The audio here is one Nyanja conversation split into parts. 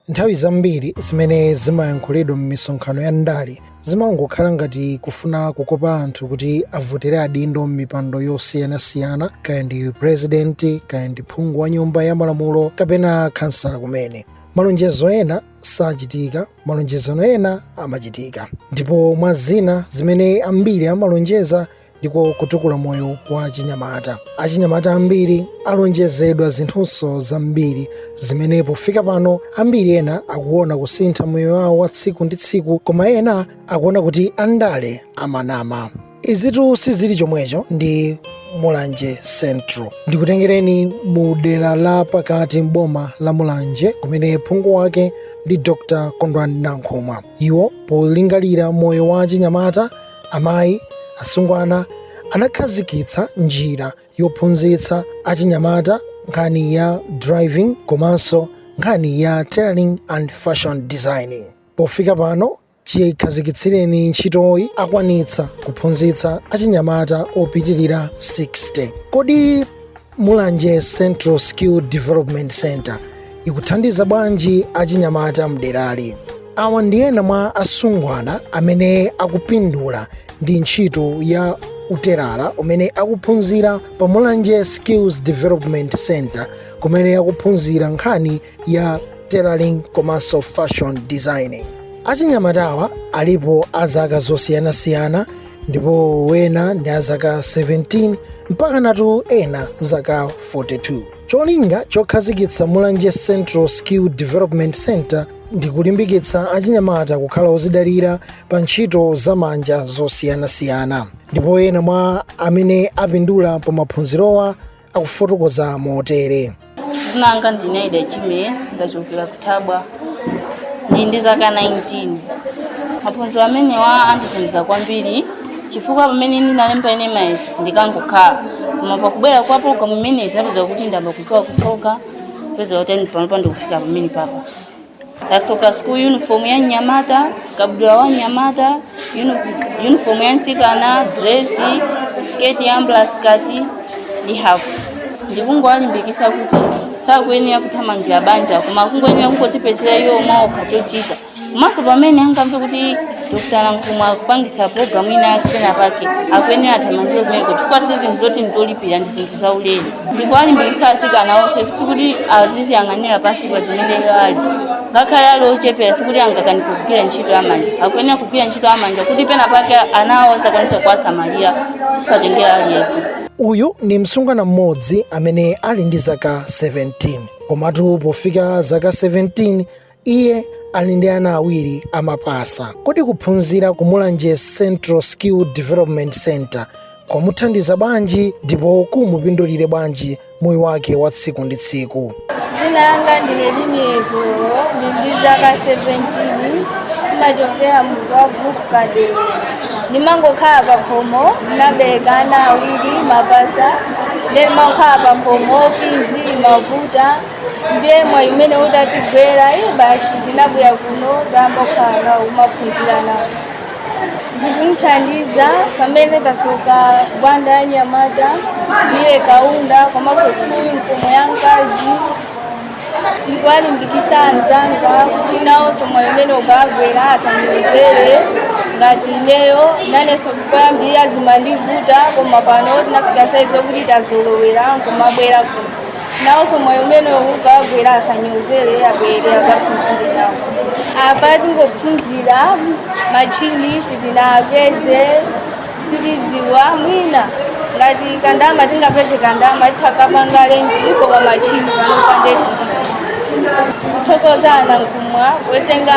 Nthawi zambiri zimene zimayankhulidwa m'misonkhano ya ndale zimangokhala ngati kufuna kukopa anthu kuti avotere adindo m'mipando yosiyanasiyana, kaya ndi purezidenti, kaya ndi phungu wa nyumba ya malamulo kapena khansala kumene. Malonjezo ena sachitika, malonjezano ena amachitika. Ndipo mwa zina zimene ambiri amalonjeza ndiko kutukula moyo wa achinyamata. Achinyamata ambiri alonjezedwa zinthunso zambiri zimene pofika pano ambiri ena akuona kusintha moyo wawo wa tsiku ndi tsiku, koma ena akuona kuti andale amanama. Izitu sizili chomwecho ndi Mulanje Central. Ndikutengereni mu dera la pakati m'boma la Mulanje kumene phungu wake ndi Dr. Kondwani Nankhumwa. Iwo polingalira moyo wa achinyamata, amayi, asungwana, anakhazikitsa njira yophunzitsa achinyamata nkhani ya driving komanso nkhani ya tailoring and fashion designing. Pofika pano chikhazikitsireni ntchitoyi akwanitsa kuphunzitsa achinyamata opitirira 60. Kodi Mulanje Central Skill Development Center ikuthandiza bwanji achinyamata mderali? Awa ndi ena mwa asungwana amene akupindula ndi ntchito ya uterala umene akuphunzira pa Mulanje Skills Development Center, kumene akuphunzira nkhani ya tailoring komanso fashion designing. Achinyamatawa alipo a zaka zosiyanasiyana, ndipo wena ndi a zaka 17 mpaka natu ena zaka 42. Cholinga chokhazikitsa Mulanje Central Skill Development Center ndi kulimbikitsa achinyamata kukhala ozidalira pa ntchito zamanja zosiyanasiyana. Ndipo ena mwa amene apindula pa maphunzirowa akufotokoza motere. Dzina langa ndine Aida Chime, ndachokera kuthabwa, ndi zaka 19. Maphunziro amenewa andithandiza kwambiri chifukwa pamene ndinalemba ine mayeso ndikangokhala, koma pakubwera kwa pologalamu imeneyi tinapeza kuti ndamba kusowa kusoka, kupeza kuti panopa ndikufika pamene papa. Tasoka school uniform ya mnyamata, kabudula wa mnyamata, uniform ya mtsikana, dress, skirt ya umbrella skirt ndi half. Ndikungowalimbikitsa kuti sakuyenera kuthamangira banja, koma kungoyenera kungodzipezera iwo mwaokha chochita. Komanso pamene angamve kuti Dr. Nankhumwa akupangisa pologalamu ina yake pena pake, akuyenera athamangire kumeneko, chifukwa si zinthu zoti nzolipira, ndi zinthu zaulere. Ndikuwalimbikitsa atsikana onse, sikuti aziziyang'anira pansi pa zimene ali, ngakhale ali ochepera, sikuti angakanike kugwira ntchito yamanja. Akuyenera kugwira ntchito yamanja kuti pena pake ana awo azakwanitsa kuwasamalira kusatengera aliyense. Uyu ndi msungwana mmodzi amene ali ndi zaka 17, komatu pofika zaka 17 iye ali ndi ana awiri amapasa. Kodi kuphunzira ku Mulanje Central Skill Development Center kwamuthandiza bwanji ndipo kumupindulire bwanji moyo wake wa tsiku ndi tsiku? Dzina langa ndine Liniezo, ndi ndi zaka 17, ndimachokera mudzi wa group Kadewe. Ndimangokhala pakhomo, ndinabereka ana awiri mapasa, ndiye ndimangokhala pakhomo, fees imavuta, ndiye mwayi umene utatigwera iye basi ndinabwera kuno kuyamba kukhala nawo, kumaphunzira nawo. Zikundithandiza pamene tasoka gwanda ya nyamata iye kaunda komanso school uniform ya mkazi. Ndikuwalimbikisa anzanga kuti nawonso mwayi umene ukagwera asanyozere ngati ineyo, nanenso poyambirira zimandivuta, koma pano tinafika saizi yokuti tazolowera nkumabwera kuno. Nawonso mwayi umene ukagwera asanyozere, abwere azaphunzire nawo. Apa tingophunzira, machini sitinapeze, sitidziwa, mwina ngati kandama tingapeze kandama titakapanga rent, koma machini panopa ndeti. Kuthokoza aNankhumwa kutenga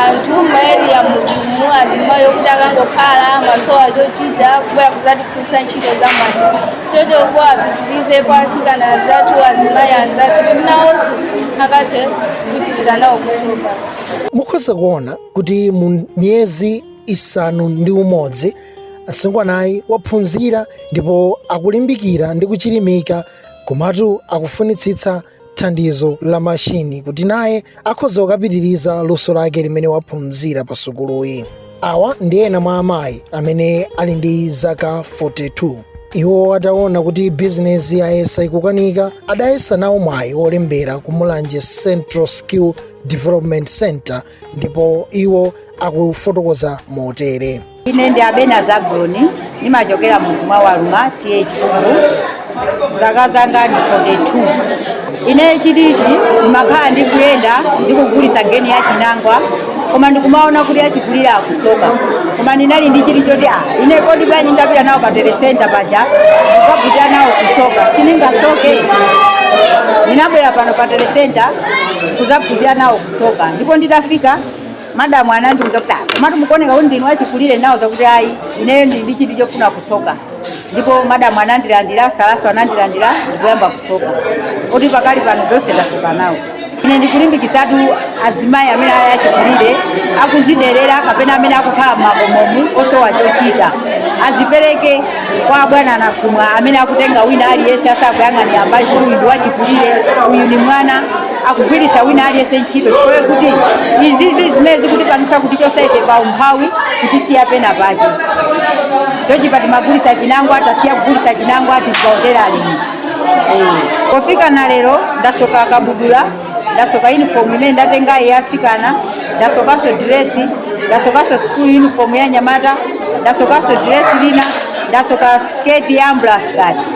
anthu ma area muzumu, azimayi okuti akangokhala masowa chochita, kubwera kuzatiphunzitsa ntchito za manja. Chocho kuwapitirize kwa asikana anzathu, azimayi anzathu, kuti nawonso akathe kupitiriza nawo kusoka. Mukhoza kuona kuti mu miyezi 6 asungwanayi waphunzira ndipo akulimbikira ndi kuchilimika, komatu akufunitsitsa thandizo la mashini kuti naye akhoza kukapitiriza luso lake limene waphunzira pa sukuluyi. Awa ndi ena mwa amayi amene ali ndi zaka 42. Iwo ataona kuti bizinesi ayesa ikukanika, adayesa nawo mwayi wolembera ku Mulanje Central Skill Development Center, ndipo iwo akufotokoza motere. Ine ndi Abena Zabuloni, nimachokera mudzi mwa Waluma, T/A Chipungu. Zaka zanga ndi 42. Ine chilichi ndimakhala ndikuyenda ndikugulisa geni ya chinangwa, koma ndikumaona kuti achikulira akusoka, koma ndinali ndi chili choti ine kodi bwanji ndapita nawo pa telecenter paja ndikapita nawo kusoka, siningasoke. Ndinabwera pano pa telecenter kuzaphunzira nawo kusoka, ndipo nditafika madamu anandiuza kuti, "Komatu mukuoneka kuti ndinu achikulire." Nawo zakuti ayi, ineyo ndili ndi chinthu chofuna kusoka. Ndipo madamu anandilandira, salaso anandilandira, ndikuyamba kusoka, oti pakali pano zonse ndasoka nawo. Ine ndikulimbikisatu azimayi amene ali achikulire akuziderera kapena amene akukhala m'makomomu osowa chochita, azipereke kwa bwana Nakumwa amene akutenga wina aliyense asakuyang'anira mbali kuti uyu ndi wachikulire, uyu ni mwana, akugwirisa wina aliyense ntchito, chifukwa kuti izizi zimene zikutipangisa kuti chosa ife pa umphawi, kutisiya pena pache. Chochipa timagulisa chinangwa, tasiya kugulisa chinangwa, tikaotera alimi. Pofika na lero ndasoka kabudula, ndasoka uniform imene ndatenga ya asikana, ndasokanso dresi, ndasokanso school uniform ya nyamata, ndasokanso dresi lina, ndasoka sketi ya umbrella skirt.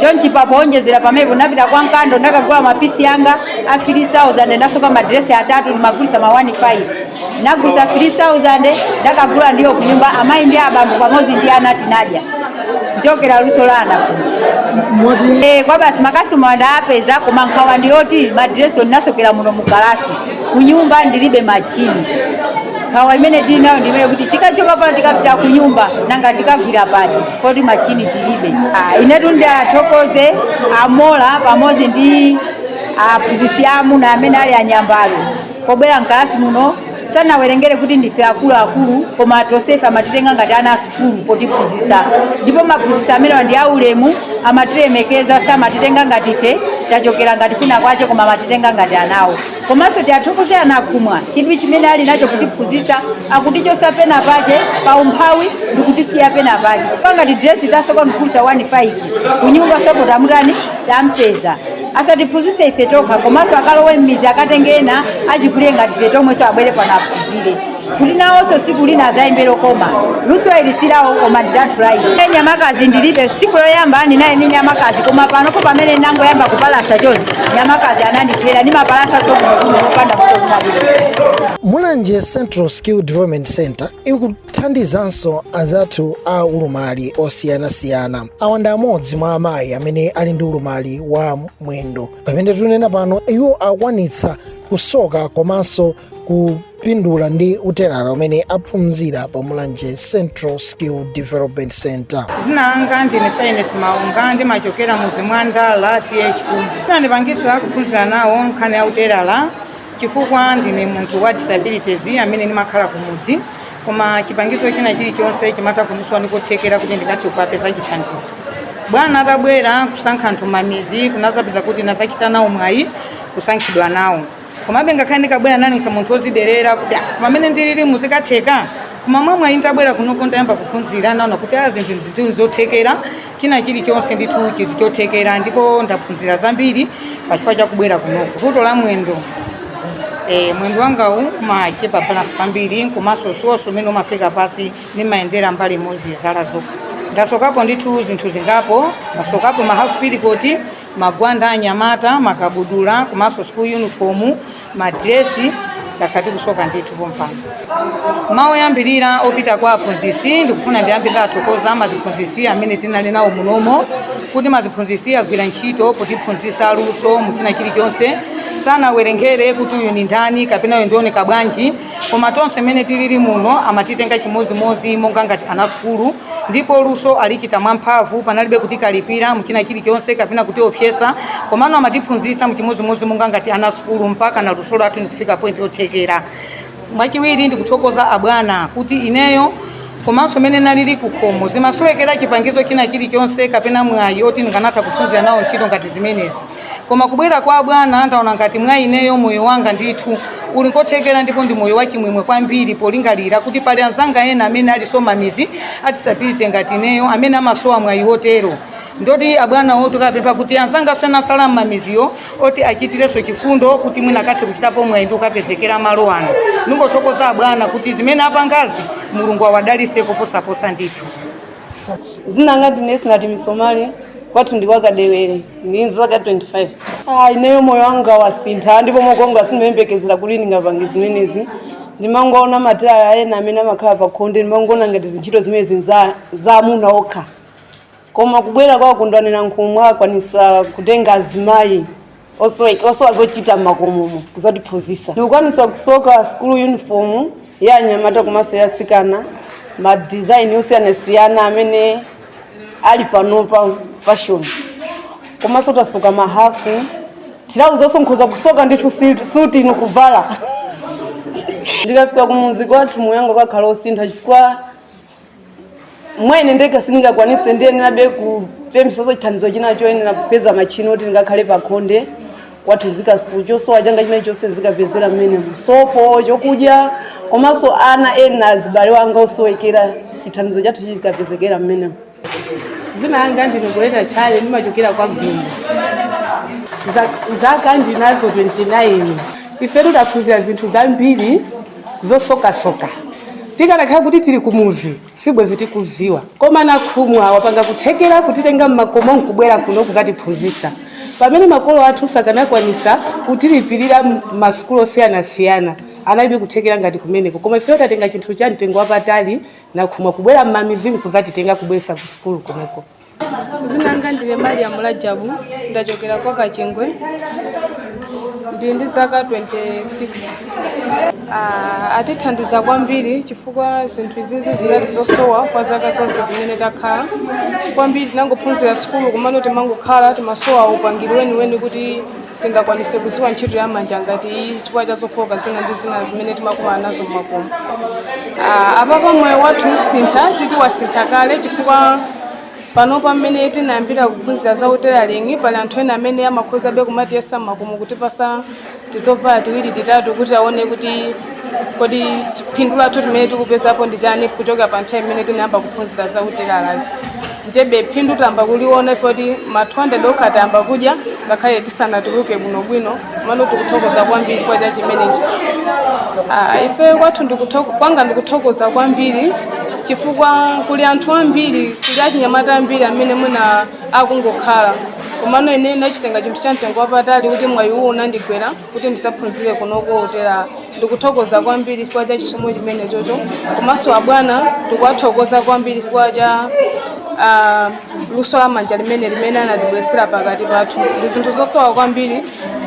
Chonchi papoonjezera pamene napita kwa Mkando, ndakagula mapisi anga a 3000, ndasoka madresi atatu, ndimagulisa ma 15, nagulisa 3000, ndakagula ndiyo kunyumba, amayi ndi abambo pamodzi ndi ana tinadya kuchokera luso la anakuno. Mwati Kwa basi makasitoma ndapeza, koma nkhawa ndiyoti madresi ndinasokera muno mukalasi, kunyumba ndilibe machini. Nkhawa imene tili nayo ndimene kuti tikachoka pano tikapita kunyumba, nanga tikagwira pati foti machini tilibe? Inetu ndiathokoze amola pamodzi ndi aphunzitsi amuna amene ali anyambalo pobwera mkalasi muno, sanawerengere kuti ndife akuluakulu, koma tonsefe amatitenga ngati ana asukulu potiphunzitsa. Ndipo maphunzitsi amenewa ndi aulemu, amatilemekeza, samatitenga ngati ife tachokera ngati kwina kwache, koma amatitenga ngati anawo. Komanso tiathokoze anakumwa chidwi chimene ali nacho kutiphunzitsa, akutichosa pena pache pa umphawi ndikutisiya pena pache, chifukwa ngati dresi tasoka ndikugulisa 15, kunyumba sopo tamutani tampeza. Asatiphunzitse ife tokha, komanso akalowe m'mizi akatenge ena achikulire ngati ife tomwenso abwere pano aphunzire, kuti nawonso siku lina azayimbere koma luso ili silawo, koma ndilathu. Nyamakazi ndilibe. Siku loyamba ndinaye ndi nyamakazi, koma panopo pamene nangoyamba kupalasa chonchi, nyamakazi anandithera. Ndimapalasa sokuno popanda kutokunabwino. Mulanje Central Skill Development Center ikuthandizanso anzathu a ulumali osiyanasiyana. Awa ndi amodzi mwa amayi amene ali ndi ulumali wa mwendo. Pamene tunena pano, iwo akwanitsa kusoka komanso kupindula ndi utelala umene aphunzira pa Mulanje Central Skill Development Center. Zina langa ndine Finance Maunga, ndimachokera muzi mwa Ndala, T/A Chikumbu. Ndipangisa kuphunzira nawo nkhani ya utelala chifukwa ndine munthu wa disabilities amene ndimakhala kumudzi, koma chipangizo china chilichonse chimatha kundiswa ndikothekera kuti ndingathe kukapeza chithandizo. Bwana atabwera kusankha anthu mamizi, kunazapeza kuti nazachita nawo mwayi kusankhidwa nawo. Komabe ngakhale ndikabwera nali nka munthu woziderera kuti, "Ah, pamene ndilili muzikatheka?" Koma mwa mwayi ndabwera kunoko, ndayamba kuphunzira, naona kuti zinthu zinthu zothekera, china chilichonse ndithu chili chothekera, ndipo ndaphunzira zambiri pachifukwa chakubwera kunoko. Vuto la mwendo, mwendo wangawu umachepa balance kwambiri, komanso siwonso umene umafika pasi, nimayendera mbali imodzi, zala zokha. Ndasokapo ndithu zinthu zingapo. Ndasokapo ma half petticoat, magwanda anyamata, makabudula, komanso school uniform, madresi, takhati kusoka ndithu pompano. Mawu oyambirira opita kwa aphunzitsi, ndikufuna ndiyambe ndathokoza maziphunzitsi amene tinali nawo munomo, kuti maziphunzitsi agwira ntchito potiphunzitsa luso muchina chilichonse. Sanawerengere kuti uyu ni ndani kapena uyu ndioneka bwanji, koma tonse mmene tilili muno amatitenga chimodzimodzi monga ngati ana sukulu, ndipo luso alichita mwamphamvu. Panalibe kuti kalipira muchina chilichonse kapena kuti opsesa, komano amatiphunzitsa muchimodzimodzi monga ngati ana sukulu mpaka na luso lathu ndikufika point yothekera. Mwachiwiri, ndikuthokoza abwana kuti ineyo komanso mene nalili kukhomo zimasowekera chipangizo china chilichonse kapena mwayi oti ndinganatha kuphunzira nawo ntchito ngati zimenezi, koma kubwera kwa abwana ndaona ngati mwa ineyo moyo wanga ndithu uli nkothekera, ndipo ndi moyo wachimwemwe kwambiri polingalira kuti pali anzanga ena amene ali mamizi a disability ngati ineyo amene amasowa mwayi wotero. Ndoti abwana otu kapempha kuti anzanga sanasala m'mamiziyo oti achitirenso chifundo kuti mwina akathe kuchitapo mwayi ndi kukapezekera malo ano. Ningothokoza abwana kuti zimene apangazi Mulungu awadalise koposaposa ndithu. Zinanga ndine Sinati Misomali, kwathu ndi kwakadewere, ndi zaka 25. Ineyo moyo wanga wasintha ndipo mokonga sindimembekezera kuti ndingapange zimenezi. Ndimangoona matilala ena amene amakhala pa khonde, ndimangoona ngati zintchito zimenezi za amuna okha, koma kubwera kwa Kondwani Nankhumwa akwanisa kutenga azimayi osowa zochita m'makomomo kuzatiphunzitsa. Ndikukwanisa kusoka school uniform ya anyamata komanso ya asikana, ma design osiyanasiyana amene ali pano pa fashion, komanso tasoka mahafu, tilauza nkhoza kusoka ndithu suti ino kuvala. Ndikafika kumuzi kwathu moyo wanga kwakhala osintha chifukwa mwene ndekha sindingakwanise, ndiyenerabe kupemphisaso chithandizo china choyenera kupeza machini oti ndingakhale pakhonde kwathu, zikasu chosowa changa chimene chonse zikapezera mmene sopo, chokudya, komanso ana ena azibale wanga osowekera chithandizo chathu chikapezekera mmenemo. Zina langa ndine Goleta Chale, ndimachokera kwa Gumbo. Zaka ndinazo 29. Ifetu taphunzira zinthu zambiri zosokasoka. Tikanakhala kuti tili kumuzi sibwezi tikuziwa, koma Nankhumwa wapanga kuthekera kutitenga mmakomo nkubwera kuno kuzatiphunzitsa pamene makolo athu sakanakwanisa kutilipirira masukulu osiyanasiyana, analibe kuthekera ngati kumeneko. Koma ifeyo tatenga chinthu cha mtengo wapatali, Nankhumwa kubwera mmamizimu kuzatitenga kubweresa ku sukulu komweko. Zinanga ndine Mariam Rajabu, ndachokera kwa Kachingwe, ndili ndi zaka 26. Atithandiza kwambiri chifukwa zinthu izizi zinali zosowa kwa zaka zonse zimene takhala. Kwambiri tinangophunzira sukulu kumano timangokhala, timasowa upangiri weniweni kuti tingakwanise kuziwa ntchito ya manja ngati iyi chifukwa cha zofooka zina ndi zina zimene timakumana nazo mmakomo. Apapa moyo wathu usintha, titi wasintha kale, chifukwa pano pamene tinayambira kuphunzira za utailoring pali anthu ena amene amakhozabe kumatiyesa mmakomo kutipasa tizovala tiwiri titatu kuti aone kuti kodi phindu lathu timene tikupezapo ndi chani kuchoka pa nthawi imene tinayamba kuphunzira za utelalazi. Njebe phindu tayamba kuliona poti ma 200 okha tayamba kudya ngakhale tisanatuluke bwinobwino. Mano tikuthokoza kwambiri chifukwa cha chimenechi. Ife kwathu kwanga ndikuthokoza kwambiri chifukwa kuli anthu ambiri, kuli achinyamata ambiri amene mwina akungokhala, komano ine ndachitenga chinthu cha mtengo wapatali kuti mwayi uwu unandigwera kuti ndidzaphunzire kunoko utera. Ndikuthokoza kwambiri chifukwa cha chisomo chimene chocho, komanso abwana ndikuwathokoza kwambiri chifukwa cha luso la manja limene anatibweresera pakati pathu. Ndi zinthu zosowa kwambiri,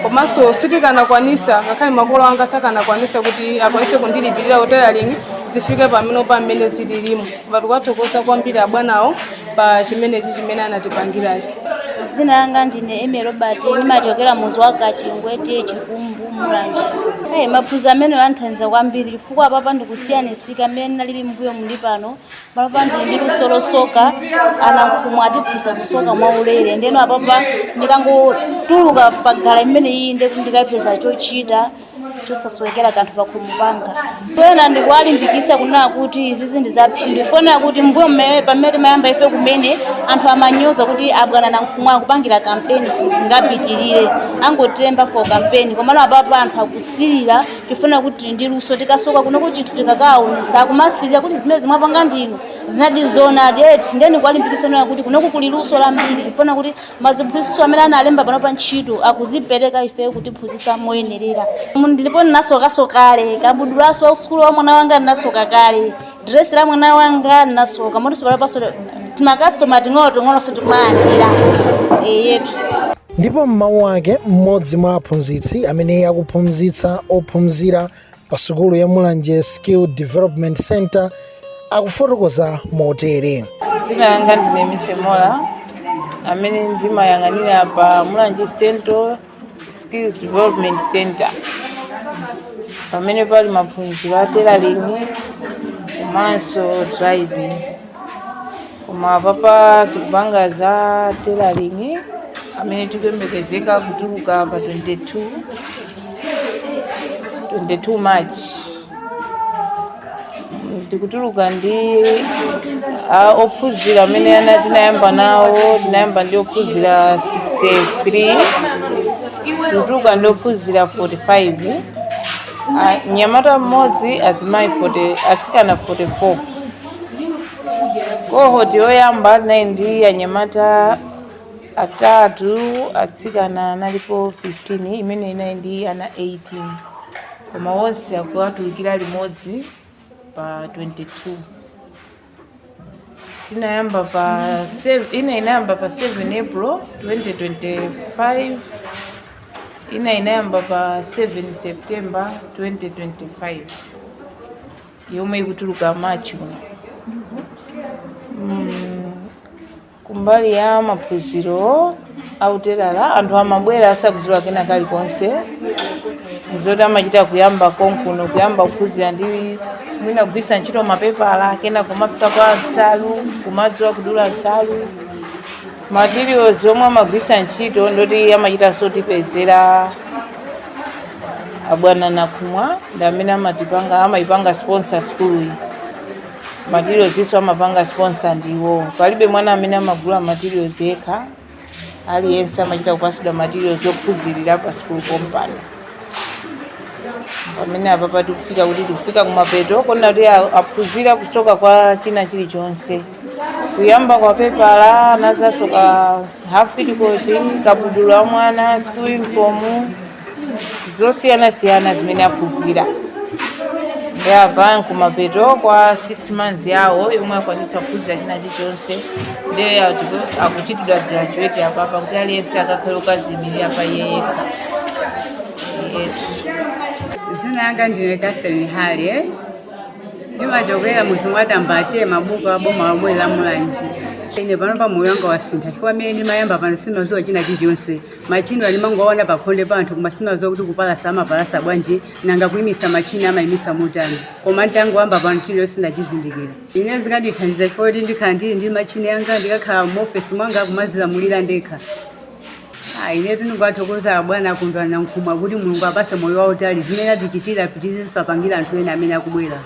komanso sitikanakwanisa, ngakhale makolo anga sakanakwanisa kuti akwanise kundilipirira utailoring zifike pamene pamene zililimu. Tikuwathokoza kwambiri abwanawo pa chimenechi chimene anatipangirachi. Zina langa ndine Eme Robert, ndimachokera muzi wa Kachingwe, T/A Chikumbu, Mulanje. Hey, maphunziro amene anthandiza kwambiri chifukwa apapa ndikusiyanisika mmene nalili mbuyo muli pano. Panopa ndili ndi luso losoka. Anankhumwa atiphunzitsa kusoka mwaulere, ndeno apapa ndikangotuluka pagala imene iyi ndi ndikapeza chochita chosasowekera kanthu pakhomo panga. Ena ndikuwalimbikisa kunena kuti izizi ndi zaphindu, fonera kuti mbuyo pamene timayamba ife kumene anthu amanyoza kuti abwana Nankhumwa akupangira kampeni, sizingapitirire, angotilemba for kampeni. Komano apapa anthu akusirira tifuna kuti ndi luso tikasoka kunoko chinthu tikakaonesa akumasirira kuti zimene zimwapanga ndinu zinadi zoonadi eti. Ndeni kuwalimbikisa nena kuti kunoku kuli luso lambiri, kufuna kuti maziphunziso amene analemba pano pa ntchito akuzipereka ife kutiphunzitsa moyenerera. Ndipo ndinasokaso kale kabudulaso wa sukulu wa mwana wanga, ndinasoka kale dresi la mwana wanga ndinasoka motinso panopaso timakastoma ting'ono ting'ononso tikumalandira yetu. Ndipo m'mawu ake mmodzi mwa aphunzitsi amene akuphunzitsa ophunzira pa sukulu ya Mulanje Skill Development Center akufotokoza motere. Dzina langa ndine Misemola, amene ndimayang'anira pa Mulanje Central Skills Development Center pamene pali maphunziro a tailoring komanso driving. Koma papa tikupanga za tailoring amene tikuyembekezeka kutuluka pa 22 March. Ndikutuluka ndi ophunzira amene tinayamba nawo. Tinayamba ndi ophunzira 63, kutuluka ndi ophunzira 45, mnyamata mmodzi, azimayi 40, atsikana 44. Cohort yoyamba tinali ndi anyamata atatu, atsikana analipo 15, imene inali ndi ana 18, koma onse akuwatulukira limodzi pa 22. Tinayamba pa ina inayamba pa 7 April 2025, ina inayamba pa 7 September 2025, yomwe ikutuluka March uno. Kumbali ya maphunziro autelala, anthu amabwera asakudziwa kena kalikonse, zoti amachita kuyamba konkuno, kuyamba kuphunzira ndi mwina kugwiritsa ntchito mapepala, kena kumafika kwa nsalu, kumadziwa kudula nsalu. Materials omwe amagwiritsa ntchito ndoti amachita sotipezera abwana Nakhumwa, ndi amene amatipanga, amayipanga sponsor skuluyi. Materials iso amapanga sponsor ndiwo. Palibe mwana amene amagula materials yekha, aliyense amachita kupasidwa materials ophunzirira pa school company. Pamene apa patikufika kuti tikufika kumapeto kona kuti aphunzira kusoka kwa china chilichonse, kuyamba kwa pepala, nazasoka half petticoat, kabudula wa mwana, school uniform, zosiyanasiyana zimene aphunzira. Ndi apa kumapeto kwa 6 months yawo yomwe akwanisa kuphunzira china chilichonse, ndi akuchitidwa graduate apapa kuti aliyense akakhale ukazimirira pa iye yekha yetu. Zina yanga ndine Catherine Hale, ndimachokera muzi mwa Tambate, Mabuka wa boma lomwe la Mulanje. Ine pano pa moyo wanga wasintha chifukwa amene ndimayamba pano simadziwa china chilichonse. Machini alimangoona pakhonde pa anthu, koma simadziwa kuti kupalasa amapalasa bwanji, nanga kuyimisa machini amayimisa motani. Koma ntangoyamba pano chiliyonse ndachizindikira. Ine zikandithandiza chifukwa kuti ndikhala ndili ndi machini yanga, ndikakhala muofesi mwanga kumazilamulira ndekha. Ah, ine tinongoathokoza bwana Kondwani Nankhumwa kuti Mulungu apase moyo wautali. Zimene atichitira apitizenso apangira anthu ena amene akubwera.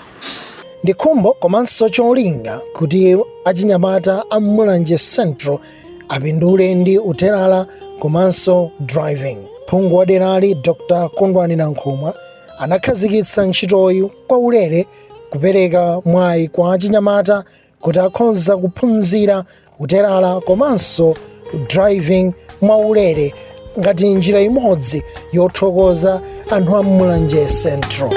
Ndi khumbo komanso cholinga kuti achinyamata a Mulanje Central apindule ndi utelala komanso driving. Phungu wa derali Dr Kondwani Nankhumwa anakhazikitsa ntchitoyi kwa ulere, kupereka mwayi kwa achinyamata kuti akhoza kuphunzira utelala komanso driving mwaulere ngati njira imodzi yothokoza anthu a Mulanje Central.